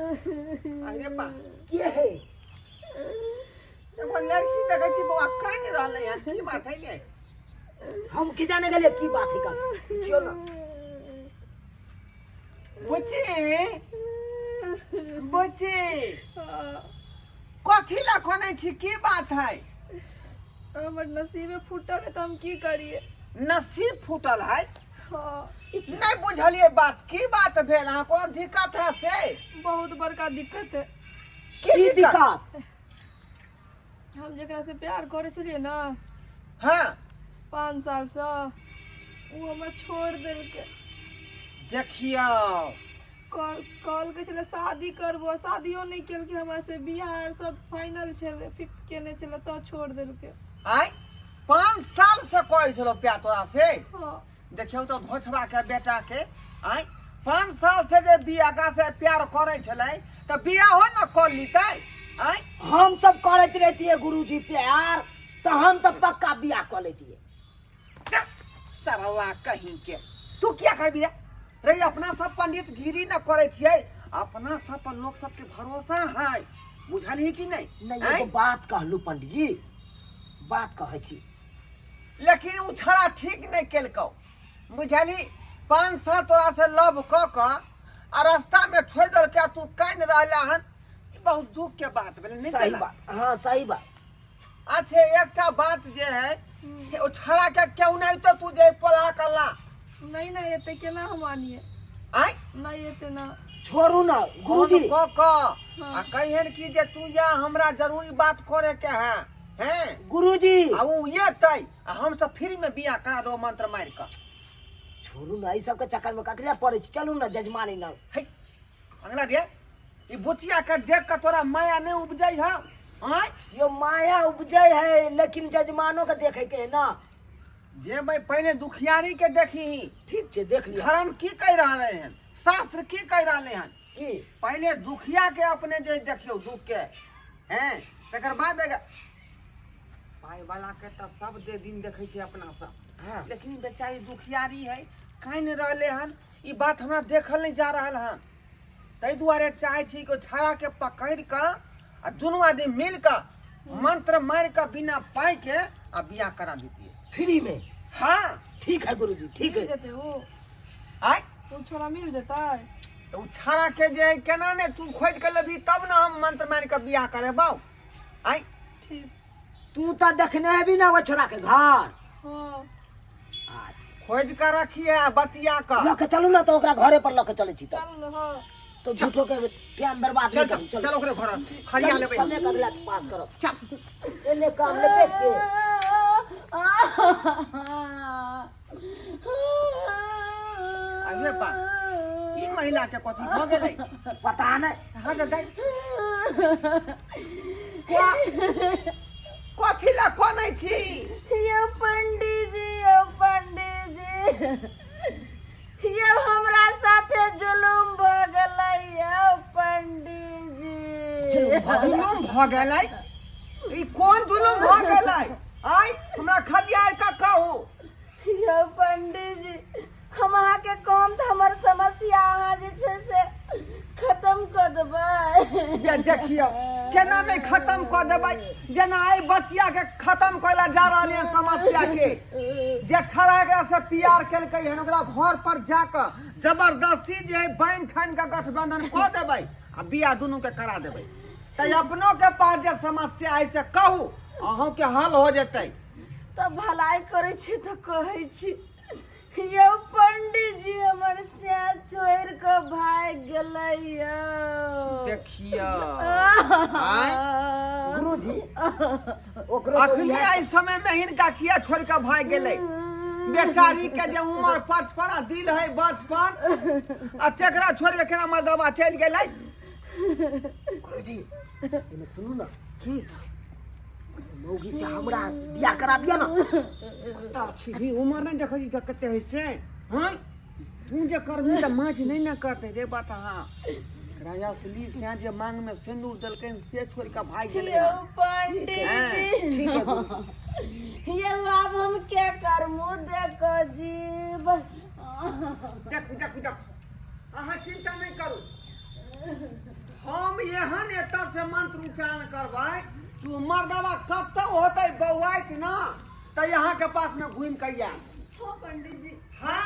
अरे बा के है? एगो लड़की देखै छी बौआ, कानि रहलै हन, की बात है ने? हम की जाने गेलियै की बात है का, पूछियो ना। बुच्ची, बुच्ची, कथी लए कनै छी? की बात है? हमर नसीबे फूटल है तऽ हम की करिए? नसीब फूटल है? हाँ। नहि बुझलियै बात, की बात भेल? अहाँ कोनो दिक्कत है से? बहुत बड़का दिक्कत है। की की दिक्कत? दिक्कत? हम जकरा से प्यार करै छलियै ने, 5 सालसँ, ओ हमरा छोड़ि देलकै। देखियौ। कहलकै छलै शादी करबो, शादियो नहि केलकै हमरा से। बियाह आर सब फाइनल छलै, फिक्स केने छलै, तऽ छोड़ि देलकै। आय, 5 साल से कहै छलौ प्यार तोरा से? हाँ। देखियौ तऽ घोछबा के बेटा के, आय, 5 साल से जे बियाह से प्यार करै छलै तऽ बियाहो न कऽ लितै? आय। हम सब करैत रहतियै गुरुजी प्यार, तऽ हम तऽ पक्का बियाह कऽ लेतियै। सरवा कहीं के, तू किया कहबी रे? रे, अपना सब पंडित गिरी न करै छियै, अपना सब पर लोक सबके भरोसा है, बुझलही कि नहीं? नहि। आँय? एगो बात कहलू पंडितजी, बात कहै छी। लेकिन उ छड़ा ठीक नहीं केलकौ, बुझलही? 5 साल तोरा से लव कऽ कऽ आ रास्ता में छोड़ि देलकै आ तू कानि रहला हन, ई बहुत दुख के बात भेलै, नहि सही केला? बात, हाँ, सही बात। अच्छा, एकटा बात जे है, ओ छड़ा के क्यों नहीं तो तू जे पला कला? नहि नहि एते केना हम आनिए? आय? नहि एते ना। छोड़ू ना गुरुजी। कऽ कऽ आ कहिहन कि जे तू या, हमरा जरूरी बात करे के है, हैं। गुरुजी। आ उ एतै आ हम सब फ्री में बियाह करा दो मंत्र मारि कऽ। छोड़ू ना, ई सबके चक्कर में कथी लए पड़ै छी? चलू ना जजमानी लग। है अंगना गे, ई बुचिया के देख के तोरा माया नहीं उपजै है? आँय? यो माया उपजै है, लेकिन जजमानो के देखे के है ना। जे भाई, पहले दुखियारी के देखी। ठीक छै, देख लिअ। धर्म की कह रहले हन, शास्त्र की कह रहले हन? की? पहले दुखिया के अपने जे देखियो दुख के हैं, तकर बाद पाई वाला के तऽ सब दे दिन देखै छै अपना सब। लेकिन बेचारी दुखियारी है, कानि रहले हन, ई बात हमरा देखल नहीं जा रहल हन। ताहि दुआरे चाहै छी कि छाड़ा के पकड़ि कऽ आ दुनू आदमी मिल कऽ मंत्र मारि कऽ बिना पाई के आ बियाह करा दितियै। फ्री में? हाँ। ठीक है गुरुजी, ठीक मिल है। जेतै ओ? आय? ओ छोरा मिल जेतै? तऽ ओ छाड़ा के जे है, केना ने तू खोजि कऽ लेबही तब ने हम मंत्र मारि कऽ बियाह करेबौ, आय? ठीक। तू तऽ देखने हेबी ना ओ छोरा के घर? हाँ। अच्छा। खोजि कऽ रखिए आ बतिया कऽ। लऽ के चलू ना तऽ, ओकरा घरे पर लऽ के चलै छी तऽ। चल, हाँ। तो झूठो के टाइम बर्बाद चल। नहीं चल। करू, चलू। चल, ओकरे घर खरिया चलू, लेबै। समय कदला पास करब। चल। एने काम लपेट के। अरे बा, ई महिला के कथी भऽ गेलै? पता नहीं। हाँ, तऽ दाइ कथी लए कनै छी? ये पंडीजी, ये पंडीजी, ये हमरा साथे जुलुम भ गेलै ये पंडीजी। जुलुम भऽ गेलै? ई कोन जुलुम भऽ गेलै? आय, हमरा खदियार के कहू। यौ पंडीजी, हम अहाँके कहम तऽ हमर समस्या अहाँ जे छै से खत्म कऽ देबै? ये देखियौ, केना नहि खत्म कऽ देबै? जेना एहि बचिया के खत्म करै लए जा रहल है समस्या के, जे छड़ा एकरा से प्यार केलकै हन, ओकरा घर पर जाकऽ जबरदस्ती जे है बान्हि ठानि कऽ गठबंधन कऽ देबै आ बियाह दुनू के करा देबै। तऽ अपनो के पास जे समस्या है से कहू, अहूँ के हल हो जेतै। तऽ भलाई करै छी तऽ कहै छी यौ पंडीजी, हमर स्या छोड़ि कऽ भागि गेलै यौ। देखियौ, आँय? गुरुजी, ओकरो तो अखनी एहि समय में हिनका किया छोड़ के भागि गेलै? बेचारी के जे उमर 55 आ दिल है बचपन, आ तेकरा छोड़ के केना मर्दबा चलि गेलै? गुरुजी, एने सुनू ना। की? मौगी से हमरा बियाह करा दिया ना। कत्ता छी, उमर नहि देखै छी कते है से? हँ, तू जे करबही तऽ माछ नहि ने करतै रे। बात अहाँ एकरा असली से जे मांग में सिंदूर देलकै से छोड़ के भागि गेलै। यौ पंडीजी। ठीक है गुरुजी। यौ, आब हम क्या करमू? देखो जीव। देखू, देखू, देखू, अहाँ चिंता नहि करू। एहन एतऽ से मंत्र उच्चारण करबै कि ओ मर्दवा कतौ होतै बौआइत ना तऽ यहाँ के पास में घूमि के आयत। हाँ पंडित जी। हाँ।